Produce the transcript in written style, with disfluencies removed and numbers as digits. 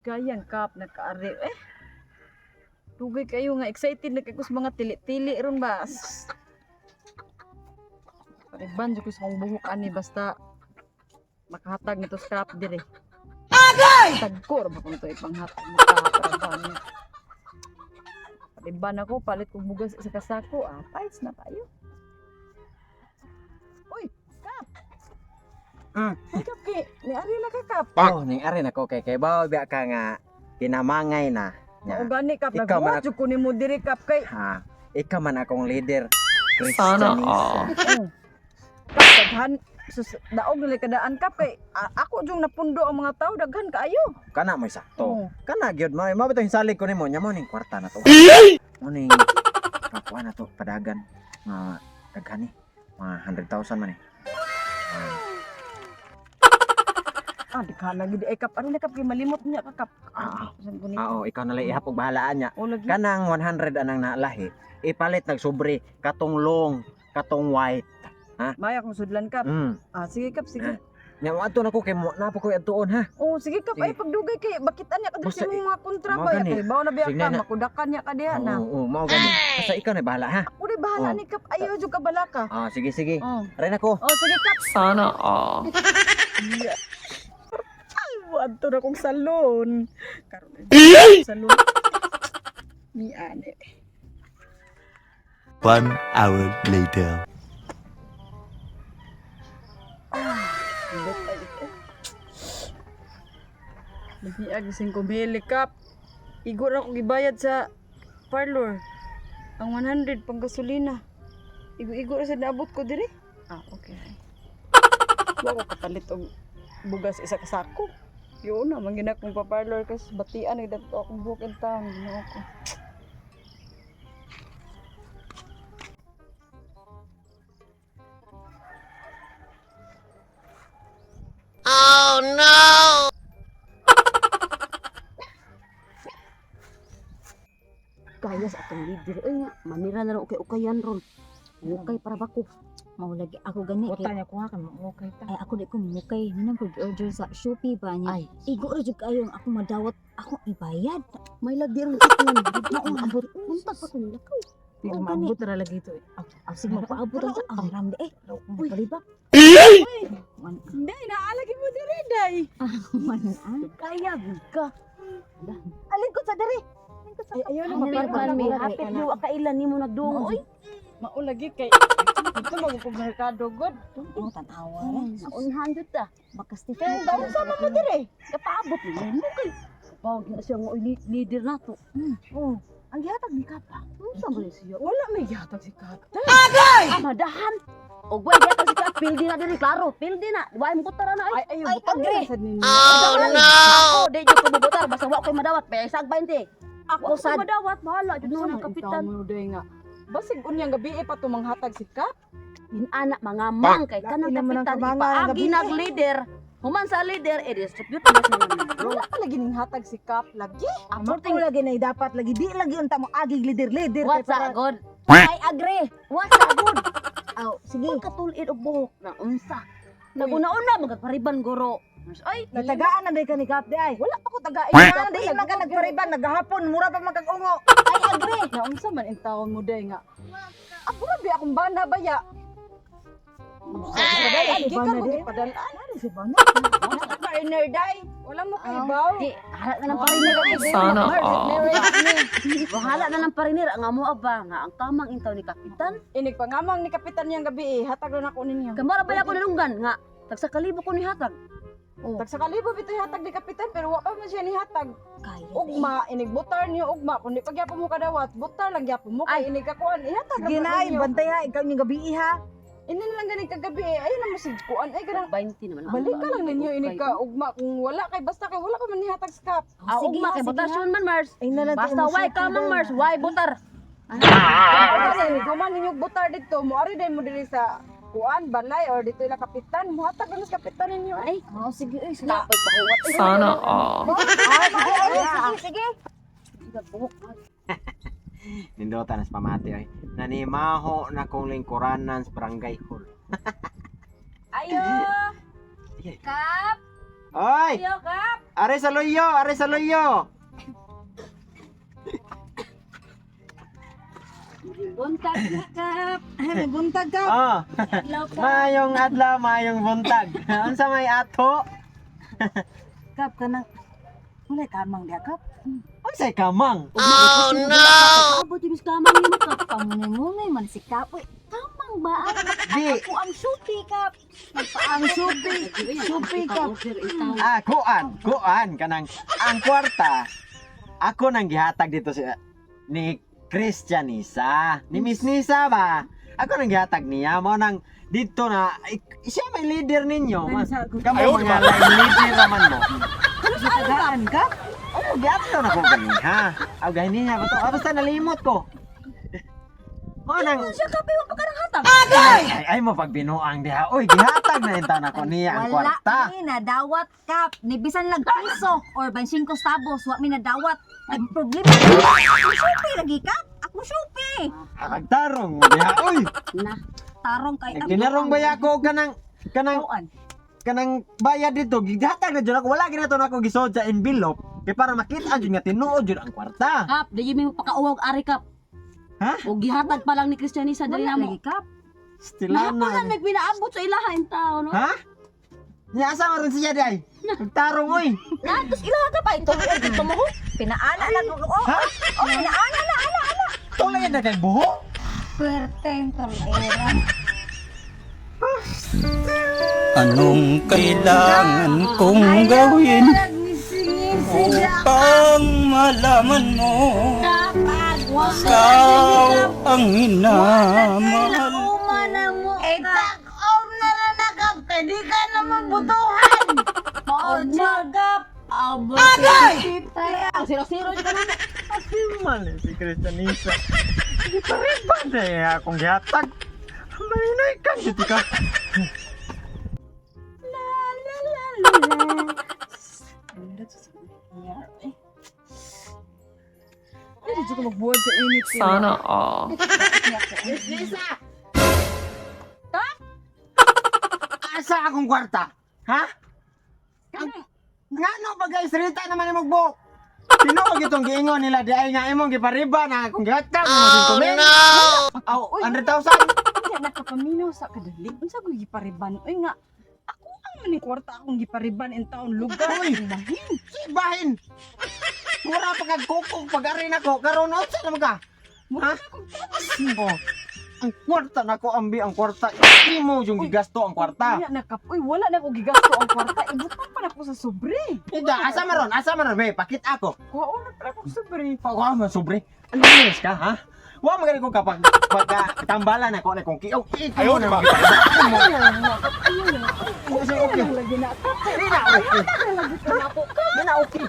Gayang kap nagkaari eh. Dugay kayo nga excited na kay ko sa mga tili-tili ron ba. Pariban jud ko sa akong buhok ani basta makahatag nito scrap dire. Agay! Tagko ra ba kung to ipanghatag mo ka pariban. Pariban ako palit kog bugas sa kasako. Ah, fights na tayo. Uy, kap. Ay, kap kay ni ari na ka, kap. Oh, ning ari nako kay kay bawo biya ka nga kinamangay na. Nya. Mao gani, kap, Ikaw man nagbuhat jud ko nimo diri, kap, kay Ha, ikaw man akong leader. Sana Christianisa. all. Oh. Kap, daghan sus, daog nila kadaan, kap, kay ako jung napundo ang mga tao, daghan kaayo. Kana mo sakto. Oh. Kana gyud mo, mao bitong salig ko nimo nya mo ning kwarta na to. Mo ning kakuha na to padagan nga daghan ni. Mga 100,000 man eh. Ah, daghan lagi di ay, kap. Ano na, kap, kay malimot niya ka, kap. Ah, Saan ko ni? Ah, oh, ikaw na lang ihapog bahalaan niya. Oh, lagi. Kanang 100 anang nalahi, ipalit nagsubre katong long, katong white. Maya kung sudlan, kap. Ah, sige, kap, sige. Nya mo adto nako kay mo na po ko adtuon ha. Oh, sige, kap, Sige. ay pagdugay kay bakitan niya ka diri Basta, sa imong mga kontra mao ba gani. kay bawo na biya Sige ka, na. makudakan niya ka diha na. Oo, oo, mao gani. Basta ikaw na bahala ha. Ako di bahala Oh. ni, kap, ayo jud ka balaka. Ah, sige sige. Oh. Aray nako. Oh, sige, kap. Sana all. Ay, adto na kong salon. Karon salon. Ni ane. 1 hour later. Ambot ay ito. Nagniag sing kumili, kap. Igo ra ko gibayad sa parlor. Ang 100 pang gasolina. Igo-igo ra sa naabot ko dire. Ah, okay. Wa ko kapalit og bugas isa ka sako. Yun na, mangina kong pa-parlor kasi batian nagdato akong buhok in town. Ginoo ko. Kaya sa atong leader ay nga manira na lang okay ukayan ron. Ukay para bako. Mao lagi ako gani kay niya kuha ka mo okay ta. ay ako di ko mukay minang ko order sa Shopee ba niya. Ay, Igo ra jud kayo ang akong madawat ako ibayad. May lagi ron itong maabot. Unta pa kung lakaw. Pero Oo, gani. maabot ra lagi ito eh. Ah, sige magpaabot ang ang ramde eh. Uy. Palibak. Man Hindi, naalagi mo dire, day. man ah. Kaya ka. Alingkod sa dere. Alingkod sa Ay, ayaw na Ay, maparang nalagay May Wala, hapit niyo kailan nimo nagdungo oy. Maulagi kay ito magukog merkado god. Oh, tanawa ra. Naunhan jud ta. Baka Stephen. Kaya daw sa mo dire. Kapaabot mo kay. Bawag na siya nga oy, leader nato. Oh, Ang gihatag ni Kapa. Unsa man ni siya? Wala may gihatag si Kat. Amadahan. Og way gihatag si Kap, pildi na diri klaro, pildi na. Wa mo tara na ay. Ay, ayo butang agree. na sad ninyo. Oh no. Ako di jud ko bubutar basta wa koy madawat pesa 20. Ako Wa ko'y sad. madawat bahala jud Unsa na man kapitan. mo day nga. Basig unyang gabi eh, pa tumanghatag si Kap. Inana mga mang kay kanang Laki naman ang kapitan kabanga ng ipaagi gabi. nag leader. Human sa leader e distribute na sa mga. Wala pa lagi ning hatag si Kap lagi. Ako lagi na dapat lagi di lagi unta mo agig leader leader What's kay para a good? I agree. What's a good? Aw, sige. Pagkatulid og buhok na unsa. Naguna-una magpariban guro. Ay, Natagaan na day ka ni Kap di ay. Wala pa ko tagain. Wala na di man ka nagpariban naghahapon mura pa man kag ungo. I agree. Naunsa man intawon mo day nga. Ako ra bi akong bana baya. Ay, gikan Bana mo day? gipadalaan. Ano si Bana? Partner day. Wala mo kay baw. Di, hala na ng pariner. Sana all. Bahala na ng pariner ang amo ba nga ang kamang intaw ni kapitan. Inig pangamang ni kapitan niyang gabi eh. Hatag na ako ninyo. Kamara ba ako nalunggan nga tagsa kalibo ko ni hatag. Tag sa kalibo bitoy hatag ni kapitan pero wa pa man siya ni hatag. Kaya. Ugma inig butar niyo ugma kun di pa gyapon mo kadawat, butar lang gyapon mo kay inig kakuan ihatag Sige na ay ninyo. bantay ha ikaw ning gabi ha. Ini na lang gani kagabi eh. Ayun na mo sig kuan ay kanang 20 naman. balik ka lang ninyo inig ka ugma kung wala kay basta kay wala pa man nihatag sa kap. Ah, Sige, ugma kay sige, botasyon man Mars. Ay na lang Basta why kamang Mars, why butar? Kasi guman ninyo butar dito mo ari day mo diri sa kuan balay or dito ila kapitan mo hatag lang sa kapitan ninyo. Ay, Oh, sige eh, sige. kapoy pahuwat. Sana all. Ah, sige ay, Sige, sige. Buhok. Nindota nas pamati ay. Nanimaho na kong lingkuranan sa barangay hall. Ayo. Kap! Oy! Yo, Kap. Are sa loyo, are sa loyo. Buntag na, Kap. Ay, may buntag ka. Oh. Adlaw, Kap. Mayong adlaw, mayong buntag. Unsa may ato? Kap kanang wala kamang diha kap. Unsay kamang? Oh, no! Abot yung kamang nimo, Kap. Pamunay-munay man si Kap. Uy, kamang ba? Di. Ako ang supi, Kap. Ang supi, supi kap. Ah, kuan, kuan kanang ang kwarta. Ako nang gihatag dito si ni Christian Nisa, ni Miss Nisa ba? Ako nang gihatag niya mo nang dito na siya may leader ninyo. Kamo mga line leader naman mo. Tagaan kap. Oh, giadto na ko ganiha. Aw ganiha ba to? Ah, basta nalimot ko. Mo nang Siya, Kap, iwan pa ka ng hatag. ay, ay, ay mo pagbinuang diha. Oy, gihatag na intawn ako niya ang Wala kwarta. mi nadawat, Kap. Ni bisan lang piso or 25 centavos, wa mi nadawat. Ang problema, ako supi lagi, Kap. Ako supi. Agtarong mo diha. Oy, Na. Tarong kay tinarong ba ako kanang kanang Kuan. kanang bayad dito gihatag na jud ako wala ginato na ako gisod sa envelope kay para makita jud nga tinuod jud ang kwarta. Kap, di mi pakauwag ari, Kap. Ha? O gihatag pa lang ni Christianisa diri Wala namo. lagi, Kap. Stilana. Nahaponan may pinaabot sa ilaha in taon, no? Ha? Niya asa man ron siya di ay? Nagtarong oy. Natos ilaha ka pa ito dito mo. Pinaana lang oh. Ha? Oh, pinaana na ana ana. Tulay na kay buho. Perteng tolera. Anong kailangan kong gawin upang malaman mo ikaw ang minamahal? Uma na mo. Eh, tak-om na ra na kap. Kay di ka naman butuhan. Mao Kap. Abo. Agay! Siro-siro ka na. Man, si Christianisa. Gipariban na eh, akong gihatag. Mahinay ka, jud ka. Ay, di ko magbuhat sa init. kay. Sana all. Asa akong kwarta? Ha? Ang, ngano ba guys, rita naman imong buhok. Tinuod itong giingon nila di ay nga imong gipariba na akong gihatag. Oh, no! Aw, 100,000. Hindi nakapaminaw sa kadali. Unsa ko gipariban? Uy nga, ako ang maning kwarta akong gipariban in taon lugar. Uy! Bahin. Sibahin. Mura pa kag kukog pag ari nako karon unsa naman ka? Ha? Oh. Ang kwarta nako ambi ang kwarta. Imo yung gigasto ang kwarta. Unya na kap. Uy, wala na ko gigasto ang kwarta. Ibutang pa na ko sa sobre. Ida, asa maron? Asa maron? Be, pakit ako. Kuha na pa ako sobre. Pag man sobre. Ano linis ka, ha? Wa man gani ko kapag pagka tambalan ako na kung kiyaw. Ayaw na ba? Ayun na. Okay. Lagi na. Di na okay. Lagi ka na ako. Di na okay.